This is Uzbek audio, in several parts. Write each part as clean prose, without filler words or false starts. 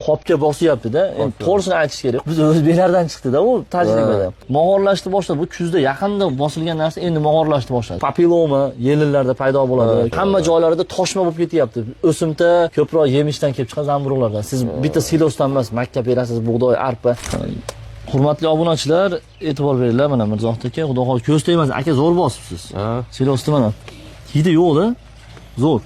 Qopga bosyapti-da. Endi to'g'risini aytish kerak. Biz o'zbeklardan chiqdi-da u tajribada. Mog'orlashni boshladi. Bu kuzda yaqinda bosilgan narsa endi mog'orlashni boshladi. Papilloma yelinlarda paydo bo'ladi. Hamma joylarida toshma bo'lib ketyapti. O'simta ko'proq yemishdan kelib chiqqan zamburug'lardan. Siz bitta silosdan emas, makka berasiz, bug'doy, arpa. Hurmatli obunachilar, e'tibor beringlar, mana Mirzohid aka, xudo xohlasa ko'z tegmasin. Aka, zo'r bosibsiz. Silosni mana. Hidi yo'q-da. Zo'r.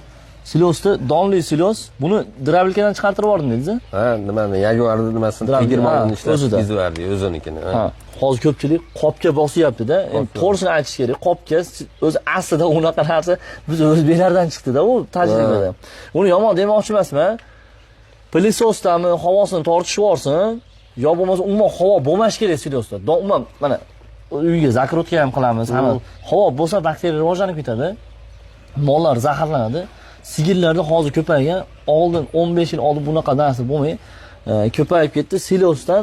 Silosni, donli silos, buni дробилка dan chiqartirib yubordim dedingiz? Ha, nimani, Yaguarni nimasini, Dramika, tegirmonini ha, ishlatib o'zida. yubordik, o'zinikini. Ha, hozir ko'pchilik qopga bosyapti-da. Endi to'g'risini aytish kerak, qopga o'zi aslida unaqa narsa biz o'zbeklardan chiqdi-da u tajribada. Uni yomon demoqchi emasman. Пылесос dami havosini tortishib yuborsin, yo bo'lmasa umuman havo bo'lmashi kerak silosda. Umuman mana uyga закрутка ham qilamiz, hamma havo bo'lsa bakteriya rivojlanib ketadi. Mollar zaharlanadi. Sigirlarda hozir ko'paygan, oldin 15 yil oldin bunaqa narsa bo'lmay, ko'payib ketdi. Silosdan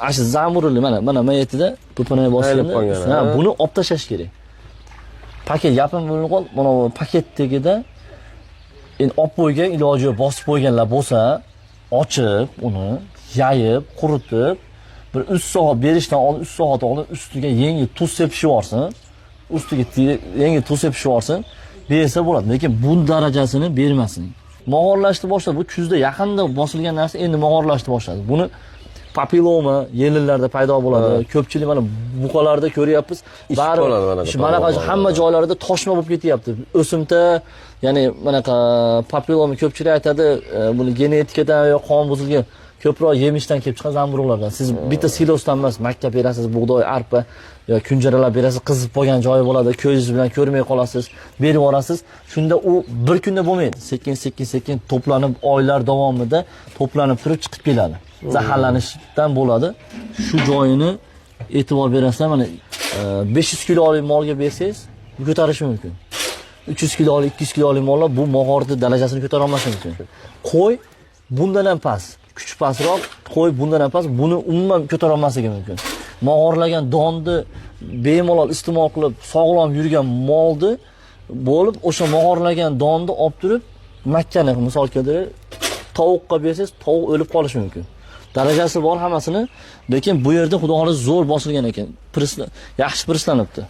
ana shu zamburli mana mana mayetida po'panaga Aylanib bosganda, qolgan, ha, ha. buni olib tashlash kerak. Paket gapim bo'lib qoldi. Mana bu paket tagida endi olib qo'ygan iloji yo'q, bosib qo'yganlar bo'lsa, ochib, uni yayib, quritib, bir 3 soat berishdan oldin, 3 soat oldin ustiga yengil tuz sepishib yuborsin. Ustiga yengil tuz sepishib yuborsin. Bersa bo'ladi, lekin bu darajasini bermasin. Mog'orlashni boshladi. Bu kuzda yaqinda bosilgan narsa endi mog'orlashni boshladi. Buni papilloma yelinlarda paydo bo'ladi. Ko'pchilik mana buqalarda ko'ryapmiz. Ishib Bari qoladi manaqa shu manaqa tomoqlar. Hamma joylarida toshma bo'lib ketyapti. O'simta, ya'ni manaqa papilloma ko'pchilik aytadi, buni genetikadan yo qon buzilgan, ko'proq yemishdan kelib chiqqan zamburug'lardan. Siz bitta silosdan emas, makka berasiz, bug'doy, arpa yo kunjaralar berasiz, qizib qolgan joyi bo'ladi, ko'zingiz bilan ko'rmay qolasiz, berib yuborasiz. Shunda u bir kunda bo'lmaydi. Sekin, sekin, sekin to'planib, oylar davomida to'planib turib chiqib keladi. Zaharlanishdan bo'ladi. Shu joyini e'tibor berasizlar, mana 500 kilolik molga bersangiz, bu ko'tarishi mumkin. 300 kilolik, 200 kilolik mollar bu mog'orni darajasini ko'tara olmashi mumkin. Qo'y bundan ham past, kuchi pastroq, qo'y bundan ham past, buni umuman ko'tara olmasligi mumkin. Mog'orlagan donni bemalol iste'mol qilib, sog'lom yurgan molni bo'lib, o'sha mog'orlagan donni olib turib, makkani misol keltirib, tovuqqa bersangiz, tovuq o'lib qolishi mumkin. Darajasi bor hammasini, lekin bu yerda xudo xohlasa zo'r bosilgan ekan. Press, yaxshi presslanibdi.